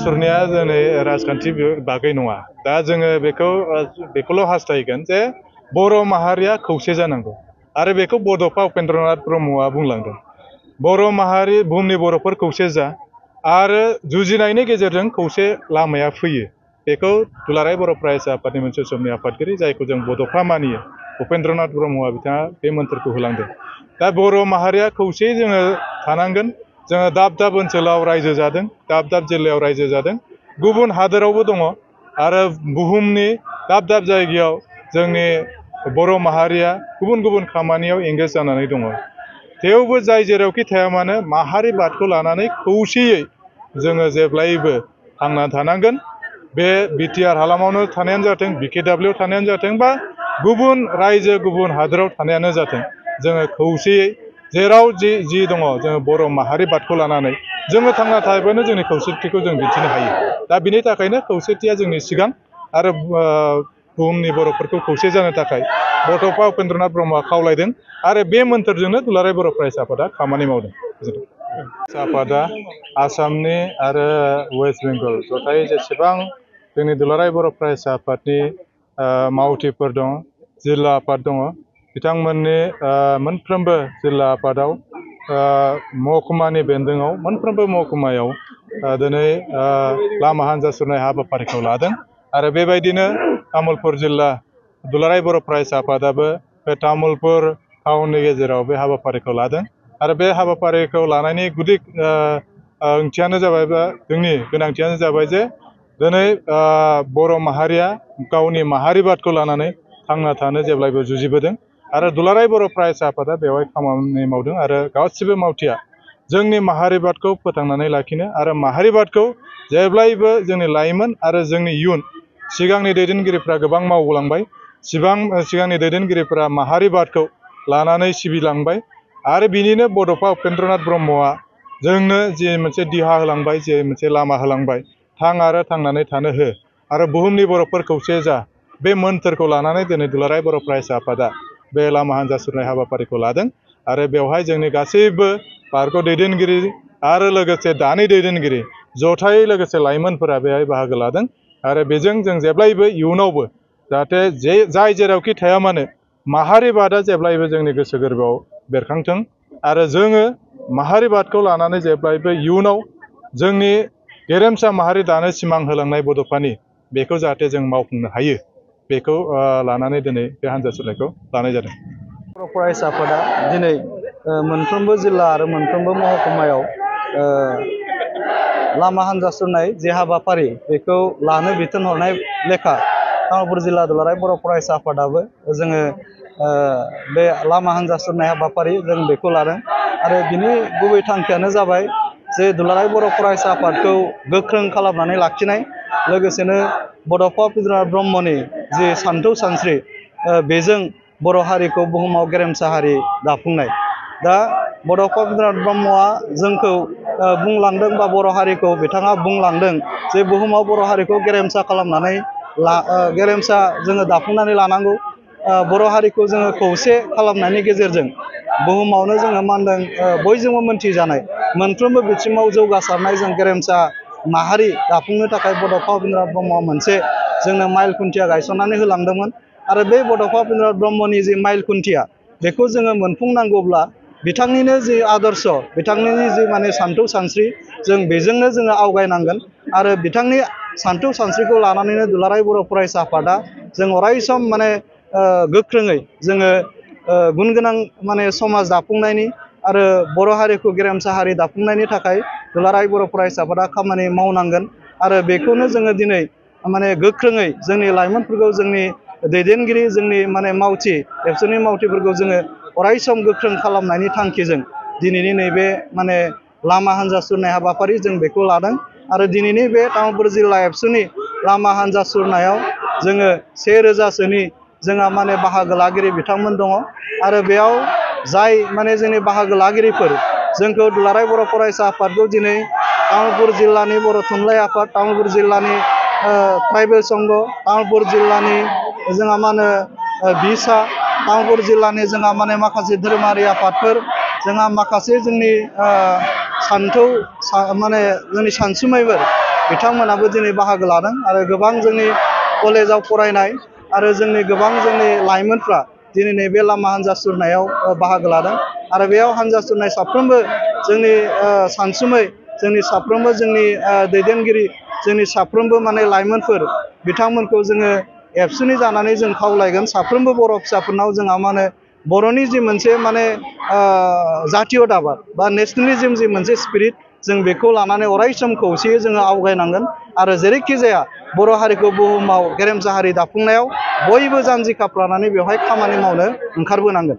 सुरनिया जोंनि राजखान्थि बागै नङा दा जोङो बेखौल' हास्थायगोन जे बर' माहारिया खौसे जानांगौ आरो बेखौ बड'फा उपेन्द्रनाथ ब्रह्मआ बुंलांदों बर' माहारि बुहुमनि बर'फोर खौसे जा आरो जुजिनायनि गेजेरजों खौसे लामाया फैयो बेखौ दुलाराय बर' फरायसा आफादनि मोनसे समनि आफादगिरि जायखौ जों बड'फा मानियो उपेन्द्रनाथ ब्रह्मआ बिथाङा बे मोन्थोरखौ होलांदों दा बर' माहारिया खौसेयै जोङो थानांगोन जोङो दाब दाब ओनसोलाव रायजो जादों दाब दाब जिल्लायाव रायजो जादों गुबुन हादोरावबो दङ आरो बुहुमनि दाब दाब जायगायाव जोंनि बर' माहारिया गुबुन गुबुन खामानियाव एंगेज जानानै दङ थेवबो जाय जेरावखि थाया मानो माहारिबादखौ लानानै खौसेयै जोङो जेब्लायबो थांना थानांगोन बे बिटिआर हालामावनो थानायानो जाथों बिकेडब्लिउआव थानायानो जाथों बा गुबुन रायजो गुबुन हादोराव थानायानो जाथों जोङो खौसेयै जेराव जि दङ जोङो बर' माहारिबादखौ लानानै जोङो थांना थायोबानो जोंनि खौसेथिखौ जों दिन्थिनो हायो दा बिनि थाखायनो खौसेथिया जोंनि सिगां आरो बुहुमनि बर'फोरखौ खौसे जानो थाखाय बड'फा उपेन्द्रनाथ ब्रह्मआ खावलायदों आरो बे मोन्थोरजोंनो दुलाराय बर' फरायसा आफादा खामानि मावदों आफादा आसामनि आरो वेस्ट बेंगल जथायै जेसेबां जोंनि दुलाराय बर' फरायसा आफादनि मावथिफोर दङ जिल्ला आफाद दङ बिथांमोननि मोनफ्रोमबो जिल्ला आफादाव महकुमानि बेन्दोङाव मोनफ्रोमबो महकुमायाव दिनै लामा हान्जा सुरनाय हाबाफारिखौ लादों आरो बेबायदिनो तामुलपुर जिल्ला दुलाराय बर' फरायसा आफादाबो बे तामुलपुर टाउननि गेजेराव बे हाबाफारिखौ लादों आरो बे हाबाफारिखौ लानायनि गुदि ओंथियानो जाबाय बा जोंनि गोनांथियानो जाबाय जे दिनै बर' माहारिया गावनि माहारिबादखौ लानानै थांना थानो जेब्लायबो जुजिबोदों आरो दुलाराय बर' फरायसा आफादा बेवहाय खामानि मावदों आरो गासिबो मावथिया जोंनि माहारिबादखौ फोथांनानै लाखिनो आरो माहारिबादखौ जेब्लायबो जोंनि लाइमोन आरो जोंनि इयुन सिगांनि दैदेनगिरिफ्रा गोबां मावलांबाय सिगांनि दैदेनगिरिफ्रा माहारिबादखौ लानानै सिबिलांबाय आरो बिनिनो बड'फा उपेन्द्रनाथ ब्रह्मआ जोंनो जि मोनसे दिहा होलांबाय जे मोनसे लामा होलांबाय थां आरो थांनानै थानो हो आरो बुहुमनि बर'फोर खौसे जा बे मोन्थोरखौ लानानै दिनै दुलाराय बर' फरायसा आफादा बे लामा हान्जा सुरनाय हाबाफारिखौ लादों आरो बेवहाय जोंनि गासैबो पार्कआव दैदेनगिरि आरो लोगोसे दानि दैदेनगिरि जथायै लोगोसे लाइमोनफोरा बेहाय बाहागो लादों आरो बेजों जों जेब्लायबो इयुनावबो जाहाथे जाय जेरावखि थाया मानो माहारिबादआ जेब्लायबो जोंनि गोसो गोरबोआव बेरखांथों आरो जोङो माहारिबादखौ लानानै जेब्लायबो इयुनाव जोंनि गेरेमसा माहारि दानो सिमां होलांनाय बड'फानि बेखौ जाहाथे जों मावफुंनो हायो बेखौ लानानै दिनै बे हान्जा सुरनायखौ लानाय जादों। बर' फरायसा आफादा दिनै मोनफ्रोमबो जिल्ला आरो मोनफ्रोमबो महकुमायाव लामा हान्जा सुरनाय जे हाबाफारि बेखौ लानो बिथोन हरनाय लेखा तामुलपुर जिल्ला दुलाराय बर' फरायसा आफादाबो जोङो बे लामा हान्जा सुरनाय हाबाफारि जों बेखौ लादों आरो बिनि गुबै थांखियानो जाबाय जे दुलाराय बर' फरायसा आफादखौ गोख्रों खालामनानै लाखिनाय लोगोसेनो बड'फा उपेन्द्रनाथ ब्रह्मनि जि सानथौ सानस्रि बेजों बर' हारिखौ बुहुमाव गेरेमसा हारि दाफुंनाय दा बड'फा उपेन्द्रनाथ ब्रह्मआ जोंखौ बुंलांदों बा बर' हारिखौ बिथाङा बुंलांदों जे बुहुमाव बर' हारिखौ गेरेमसा खालामनानै गेरेमसा जोङो दाफुंनानै लानांगौ बर' हारिखौ जोङो खौसे खालामनायनि गेजेरजों बुहुमावनो जोङो मा होनदों बयजोंबो मोनथिजानाय मोनफ्रोमबो बिथिङाव जौगासारनाय जों गेरेमसा माहारि दाफुंनो थाखाय बड'फा उपेन्द्रनाथ ब्रह्मआ मोनसे जोंनो माइल खुन्थिया गायसननानै होलांदोंमोन आरो बे बड'फा उपेन्द्रनाथ ब्रह्मनि जि माइल खुन्थिया बेखौ जोङो मोनफुंनांगौब्ला बिथांनिनो जि आदर्श बिथांनि जि माने सानथौ सानस्रि जों बेजोंनो जोङो आवगायनांगोन आरो बिथांनि सानथौ सानस्रिखौ लानानैनो दुलाराय बर' फरायसा आफादा जों अरायसम माने गोख्रोङै जोङो गुन गोनां माने समाज दाफुंनायनि आरो बर' हारिखौ गेरेमसा हारि दाफुंनायनि थाखाय दुलाराय बर' फरायसा आफादा खामानि मावनांगोन आरो बेखौनो जोङो दिनै माने गोख्रोङै जोंनि लाइमोनफोरखौ जोंनि दैदेनगिरि जोंनि माने मावथि एबसुनि मावथिफोरखौ जोङो अरायसम गोख्रों खालामनायनि थांखिजों दिनैनि नैबे माने लामा हान्जा सुरनाय हाबाफारि जों बेखौ लादों आरो दिनैनि बे तामुलपुर जिल्ला एबसुनि लामा हान्जा सुरनायाव जोङो 1000सोनि जोंहा माने बाहागो लागिरि बिथांमोन दङ आरो बेयाव जाय माने जोंनि बाहागो लागिरिफोर जोंखौ दुलाराय बर' फरायसा आफादखौ दिनै तामुलपुर जिल्लानि बर' थुनलाइ आफाद तामुलपुर जिल्लानि ट्राइबेल संघ तामुलपुर जिल्लानि जोंहा मा होनो बिसा तामुलपुर जिल्लानि जोंहा माने माखासे धोरोमारि आफादफोर जोंहा माखासे जोंनि सान्थौ माने जोंनि सानसुमैफोर बिथांमोनाबो दिनै बाहागो लादों आरो गोबां जोंनि कलेजाव फरायनाय आरो जोंनि गोबां जोंनि लाइमोनफ्रा दिनै नैबे लामा हान्जा सुरनायाव बाहागो लादों आरो बेयाव हान्जा सुरनाय साफ्रोमबो जोंनि सानसुमै जोंनि साफ्रोमबो जोंनि दैदेनगिरि जोंनि साफ्रोमबो माने लाइमोनफोर बिथांमोनखौ जोङो एबसुनि जानानै जों खावलायगोन साफ्रोमबो बर' फिसाफोरनाव जोंहा माने बर'नि जि मोनसे माने जातीयताबाद बा नेसनेलिज्म जि मोनसे स्पिरिट जों बेखौ लानानै अरायसम खौसेयै जोङो आवगायनांगोन आरो जेरैखि जाया बर' हारिखौ बुहुमाव गेरेमसा हारि दाफुंनायाव बयबो जानजि खाफ्रानानै बेवहाय खामानि मावनो ओंखारबोनांगोन।